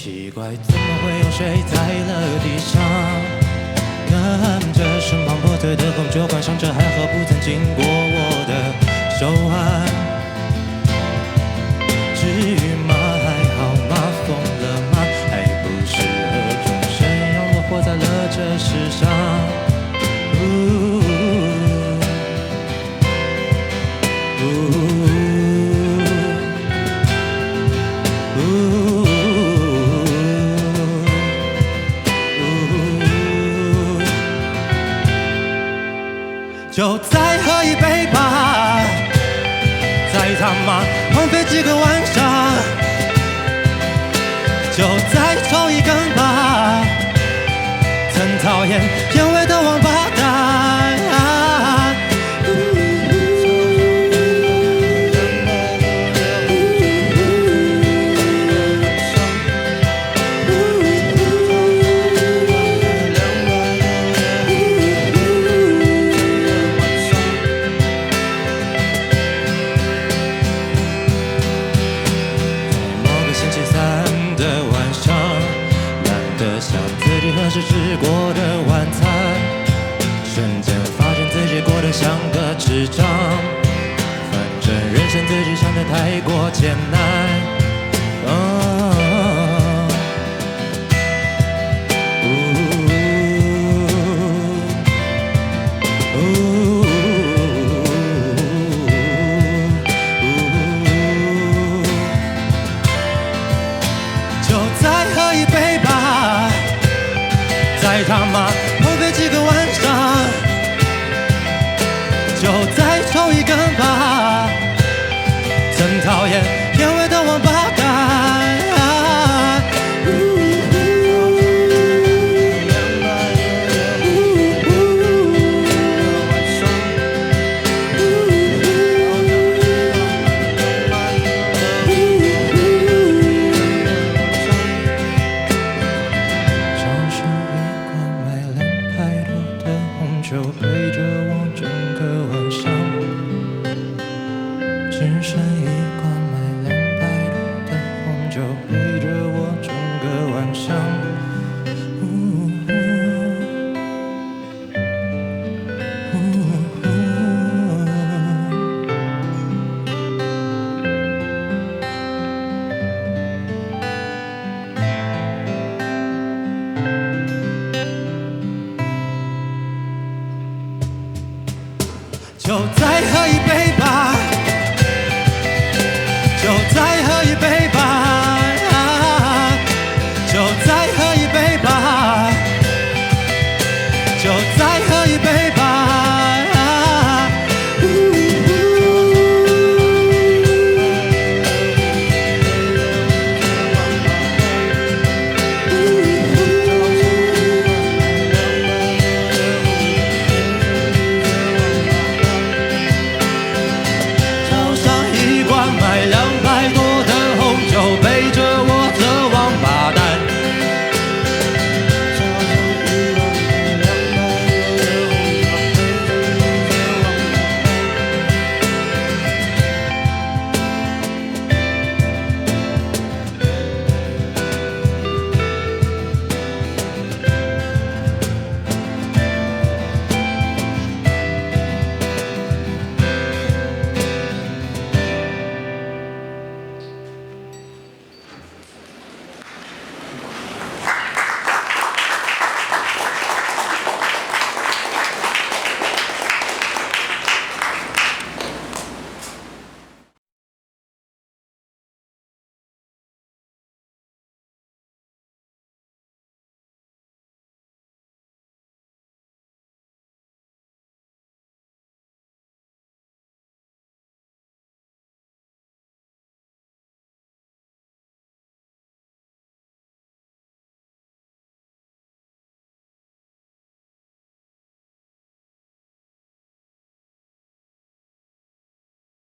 奇怪，怎麼會有水在了地上？看着身旁破碎的紅酒罐，想着還好不曾經過我的手腕。至於嗎？還好嗎？瘋了嗎？還不是何種聲讓我活在了這世上。嗚嗚嗚嗚，就再喝一杯吧，再他媽荒廢幾個晚上，就再抽一根吧，曾討厭煙味的王八蛋。某個星期三的晚上，懶得想自己何時吃過的晚餐，瞬間發現自己過得像個智障。反正人生自己想得太過簡單。哦嗚嗚嗚，就再喝一杯吧，再他媽荒廢幾個晚上，就再抽一根吧，曾討厭煙味的王八蛋。嗚嗚只剩一罐賣200多的紅酒陪着我整個晚上，只剩一罐賣200多的紅酒陪着我整個晚上。嗚嗚嗚。就再喝一